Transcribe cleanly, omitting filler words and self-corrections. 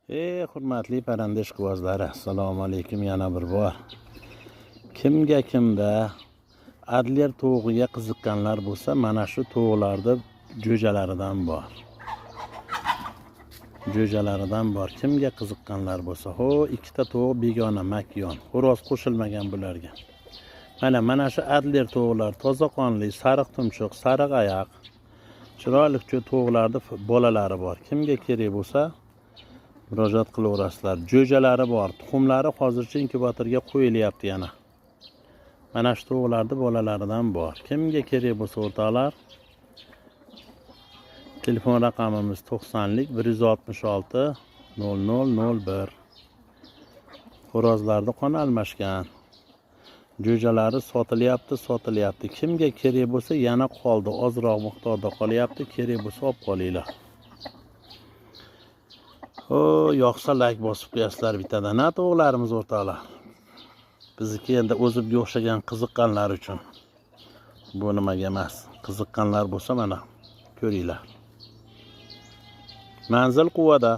Ey hurmatli parranda ishqibozlari, assalomu alaykum yana bir bor. Kimga kimda Adler tovug'iga qiziqqanlar bo'lsa, mana shu tovuqlarni jo'jalaridan bor. Jo'jalaridan bor. Kimga qiziqqanlar bo'lsa, ho, ikkita tovuq begona makyon. Xo'roz qo'shilmagan bularga. Mana shu Adler tovuqlar toza qonli, sariq tumshuq, sariq oyoq. Chiroyli tovuqlarni bolalari bor. Kimga kerak bo'lsa, murojaat qilaverasizlar. Jo'jalari bor, tuxumlari hozircha inkubatorga qo'yilyapti yana. Mana shu tovuqlarni bolalaridan bor. Kimga kerak bo'lsa, o'rtoqlar, telefon raqamimiz 90lik 166 0001. Xo'rozlarni qon almashgan. Jo'jalari sotilyapti, sotilyapti. Kimga kerak bo'lsa, yana qoldi, ozroq miqdorda qolyapti. Kerak bo'lsa, olib qolinglar. O, yoqsa layk bosib qo'yasizlar bittadan. Na tovuqlarimiz, o'rtoqlar. Bizniki endi o'zimga o'xshagan qiziqqanlar uchun. Bu nimaga emas. Qiziqqanlar bo'lsa, mana ko'ringlar. Manzil Quvada.